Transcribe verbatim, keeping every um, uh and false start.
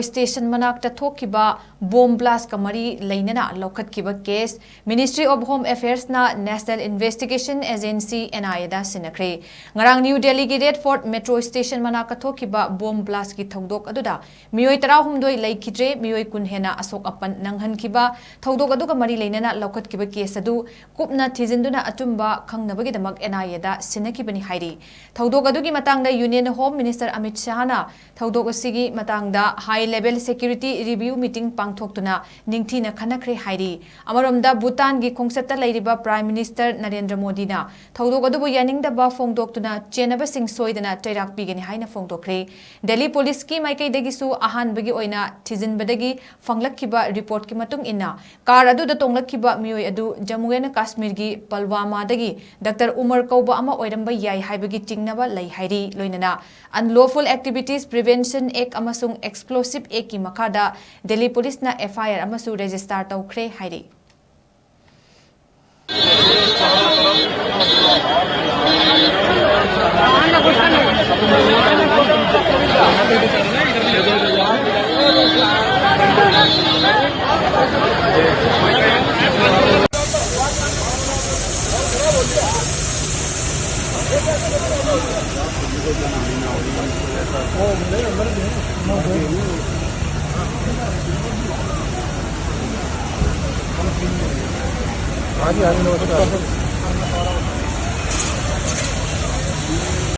Station ꯃꯅꯥꯛꯇ ꯊꯣꯛꯈꯤꯕ bomb ꯕ꯭ꯂꯥꯁꯀ ꯃꯔꯤ ꯂꯩꯅꯅ ꯂꯧꯈꯠꯈꯤꯕ ꯀꯦꯁ Ministry of Home Affairsꯅ National Investigation Agency, NIAꯗ ꯁꯤꯟꯅꯈ꯭ꯔꯦ꯫ ꯉꯔꯥꯡ ꯅ꯭ꯌꯨ ꯗꯦꯜꯂꯤꯒꯤ ꯔꯦꯗ ꯐꯣꯔꯠ ꯃꯦꯇ꯭ꯔꯣ ꯁ꯭ꯇꯦꯁꯟ ꯃꯅꯥꯛꯇ ꯊꯣꯛꯈꯤꯕ ꯕꯣꯝ ꯕ꯭ꯂꯥꯁꯀꯤ ꯊꯧꯗꯣꯛ ꯑꯗꯨꯗ ꯃꯤꯑꯣꯏ ꯇꯔꯥꯍꯨꯝꯗꯣꯏ ꯂꯩꯈꯤꯗ꯭ꯔꯦ, ꯃꯤꯑꯣꯏ ꯀꯨꯟ ꯍꯦꯟꯅ ꯑꯁꯣꯛ ꯑꯄꯟ ꯅꯪꯍꯟꯈꯤꯕ ꯊꯧꯗꯣꯛ ꯑꯗꯨꯒ ꯃꯔꯤ ꯂꯩꯅꯅ ꯂꯧꯈꯠꯈꯤꯕ ꯀꯦꯁ ꯑꯗꯨ ꯀꯨꯞꯅ ꯊꯤꯖꯤꯟꯗꯨꯅ ꯑꯆꯨꯝꯕ ꯈꯪꯅꯕꯒꯤꯗꯃꯛ NIAꯗ ꯁꯤꯟꯅꯈꯤꯕꯅꯤ ꯍꯥꯏꯔꯤ꯫ ꯊꯧꯗꯣꯛ ꯑꯗꯨꯒꯤ ꯃꯇꯥꯡꯗ Union Home Minister ꯑꯃꯤꯠ ꯁꯍꯥꯅ ꯊꯧꯗꯣꯛ ꯑꯁꯤꯒꯤ ꯃꯇꯥꯡꯗ high level security review meeting ꯄꯥꯡꯊꯣꯛꯇꯨꯅ ꯅꯤꯡꯊꯤꯅ ꯈꯟꯅꯈ꯭ꯔꯦ ꯍꯥꯏꯔꯤ꯫ ꯑꯃꯔꯣꯝꯗ ꯚꯨꯇꯥꯟꯒꯤ ꯈꯣꯡꯆꯠꯇ ꯂꯩꯔꯤꯕ Prime Minister ꯅꯔꯦꯟꯗ꯭ꯔ ꯃꯣꯗꯤꯅ ꯊꯧꯗꯣꯛ ꯑꯗꯨꯕꯨ ꯌꯥꯅꯤꯡꯗꯕ ꯐꯣꯡꯗꯣꯛꯇꯨꯅ ꯆꯦꯟꯅꯕꯁꯤꯡ ꯁꯣꯏꯗꯅ ꯆꯩꯔꯥꯛ ꯄꯤꯒꯅꯤ ꯍꯥꯏꯅ ꯐꯣꯡꯗꯣꯛꯈ꯭ꯔꯦ꯫ ꯗꯦꯜꯂꯤ ꯄꯨꯂꯤꯁꯀꯤ ꯃꯥꯏꯀꯩꯗꯒꯤꯁꯨ ꯑꯍꯥꯟꯕꯒꯤ ꯑꯣꯏꯅ ꯊꯤꯖꯤꯟꯕꯗꯒꯤ ꯐꯪꯂꯛꯈꯤꯕ ꯔꯤꯄꯣꯔꯠꯀꯤ ꯃꯇꯨꯡ ꯏꯟꯅ, ꯀꯥꯔ ꯑꯗꯨꯗ ꯇꯣꯡꯂꯛꯈꯤꯕ ꯃꯤꯑꯣꯏ ꯑꯗꯨ ꯖꯝꯃꯨ ꯑꯦꯟ ꯀꯥꯁꯃꯤꯔꯒꯤ ꯄꯜꯋꯥꯃꯥꯗꯒꯤ ꯗꯥꯛꯇꯔ ꯎꯃꯔ ꯀꯧꯕ ꯑꯃ ꯑꯣꯏꯔꯝꯕ ꯌꯥꯏ ꯍꯥꯏꯕꯒꯤ ꯆꯤꯡꯅꯕ ꯂꯩ ꯍꯥꯏꯔꯤ꯫ ꯂꯣꯏꯅꯅ Unlawful Activities Prevention Act ꯑꯃꯁꯨꯡ Explosive Actꯀꯤ ꯃꯈꯥꯗ ꯗꯦꯜꯂꯤ ꯄꯨꯂꯤꯁꯅ FIR ꯑꯃꯁꯨ ꯔꯦꯖꯤꯁꯇꯥꯔ ꯇꯧꯈ꯭ꯔꯦ ꯍꯥꯏꯔꯤ꯫ हाँ जी, हाँ जी, नमस्कार।